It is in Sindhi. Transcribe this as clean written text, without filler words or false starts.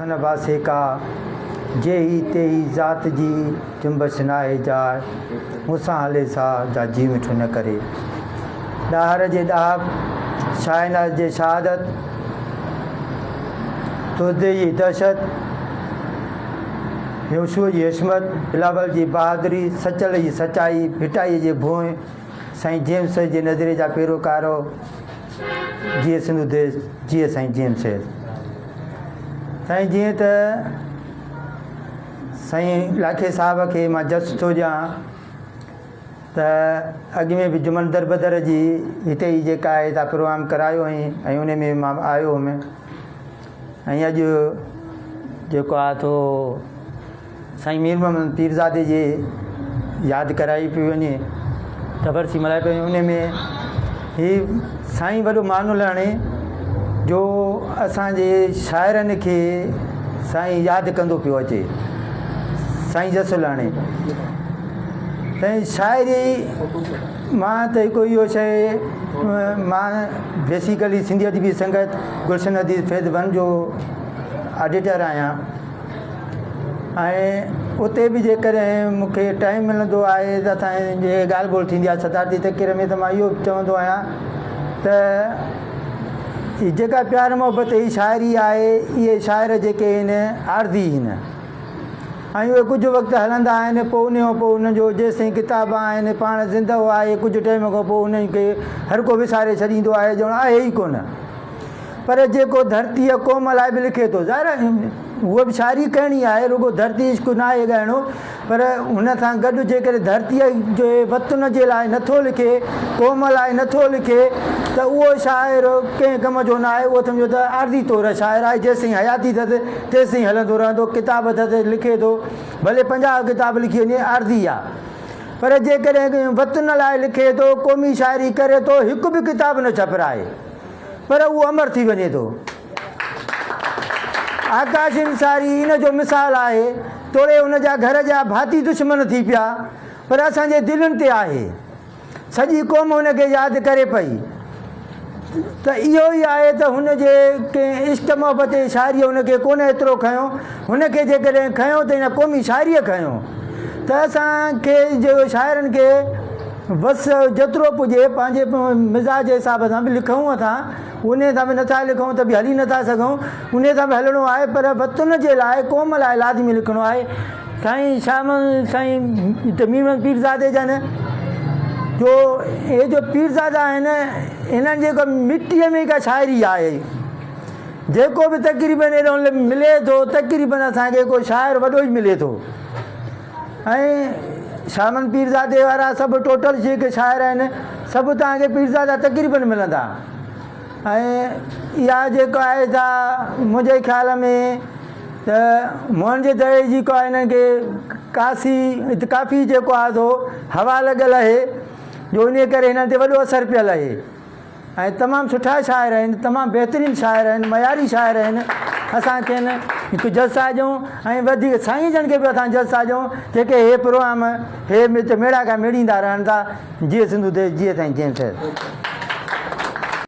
کن باسي ڪا، جيهي تيهي ذات جي جنبش ناهي جاء، مون سان هلي سا، جا جيء مٺو نه ڪري. ڏاهر جي ڏاهپ، شاهناز جي شهادت، تودي جي دهشت، يوسوع جي حشمت، بلاول جي بهادري، سچل جي سچائي، ڀٽائيء جي ڀونء، سائين جي ايم سيد جي نظريي جا پيروڪارو، جيئي سنڌو ديس جيئي سائين جي ايم سيد. سائين جيئن ته سائين لاکي صاحب کي مان جس ٿو ڏيان ته اڳ ۾ به جمن دربدر جي هتي ئي جيڪا آهي تا پروگرام ڪرايو هئين ۽ ان ۾ مان آيو هيم ۽ اڄ جيڪو آهي تو سائين مير محمد پيرزادي جي ياد ڪرائي پئي وڃي ته ورسي ملهائي پئي وڃي ان ۾ هي سائين وڏو مانو لهڻي جو اسان جي شاعرن کي سائين ياد ڪندو پيو اچي سائين جس لهڻي سائين شاعري مان ته هڪ اهو شيء مان بيسيڪلي سنڌي ادبي سنگت گلشن حديث فيض ون جو آڊيٽر آهيان ۽ اتي به جيڪڏهن مون کي ٽائيم ملندو آهي ته اسان جي ڳالهه ٻولهه ٿيندي آهي صدارتي تقرير ۾ ته مان اهو به چوندو آهيان ته هي جيڪا پيار محبت جي شاعري آهي اهي شاعر جيڪي آهن عارضي آهن ۽ اهي ڪجهه وقت هلندا آهن پوء ان کان پوء انهن جو جيستائين ڪتاب آهن پاڻ زنده آهي ڪجهه ٽائيم کان پوء انهن کي هر ڪو وساري ڇڏيندو آهي ڄڻ آهي ئي ڪونه پر جيڪو ڌرتيء قوم لاء به لکي ٿو، ظاهر آهي هوء به شاعري ڪرڻي آهي، رڳو ڌرتي عشق ناهي ڳائڻو، پر هن سان گڏ جيڪڏهن ڌرتيء جي وطن جي لاء نٿو لکي، قوم لاء نٿو لکي ته اهو شاعر ڪنهن ڪم جو ناهي، اهو سمجهو ته عارضي طور شاعر آهي، جيستائين حياتي اٿس تيستائين هلندو رهندو، ڪتاب اٿس لکي ٿو، ڀلي 50 ڪتاب لکي وڃي، عارضي آهي. پر جيڪڏهن وطن لاء لکي ٿو، قومي شاعري ڪري ٿو، هڪ به ڪتاب نه ڇپرائي. پر اهو امر ٿي وڃي ٿو. آڪاش انصاري ان جو مثال آهي. توڙي ان جا گهر جا ڀاتي دشمن ٿي پيا پر اسان جي دلين تي آهي. سڄي قوم هن کي ياد ڪري پئي ته اهو ئي آهي ته هن جي ڪنهن عشق محبت جي شاعريء هن کي ڪونه ايترو کنيو. هن کي جيڪڏهن کنيو ته هن قومي شاعريء کنيو ته اسان کي جو شاعرن کي وس جيترو پڄي پنهنجي مزاج جي حساب سان به لکون اسان انهي سان به نٿا لکون ته به هلي نٿا سگهون انهي سان به هلڻو آهي پر وطن جي لاء قوم لاء لازمي لکڻو آهي سائين شاهه محمد سائين هتي مير محمد پيرزادي جن جو هي جو پيرزادا آهن هنن جي ڪا مٽيء ۾ ڪا شاعري آهي جيڪو به تقريبن اهڙو ملي ٿو تقريبن اسان کي ڪو شاعر وڏو ئي ملي ٿو ۽ شامن پيرزادي وارا سڀ ٽوٽل جيڪي شاعر آهن سڀ توهان کي پيرزادا تقريبن ملندا ۽ اها جيڪا آهي سا منهنجي خيال ۾ ته موهن جي دڙي جي ڪا هنن کي ڪاسي ڪافي جيڪو آهي سو هوا لڳل آهي جو انهي ڪري هنن تي وڏو اثر پيل آهي. ۽ تمام سٺا شاعر آهن تمام بهترين شاعر آهن معياري شاعر آهن اسان کين هڪ جس ٿا ڏيون ۽ وڌيڪ سائين جن کي به اسان جس ٿا ڏيون جيڪي هي پروگرام هي ميڙاڪا ميڙيندا رهن ٿا جيئي سنڌو ديس جيئي سائين جيئي سيد.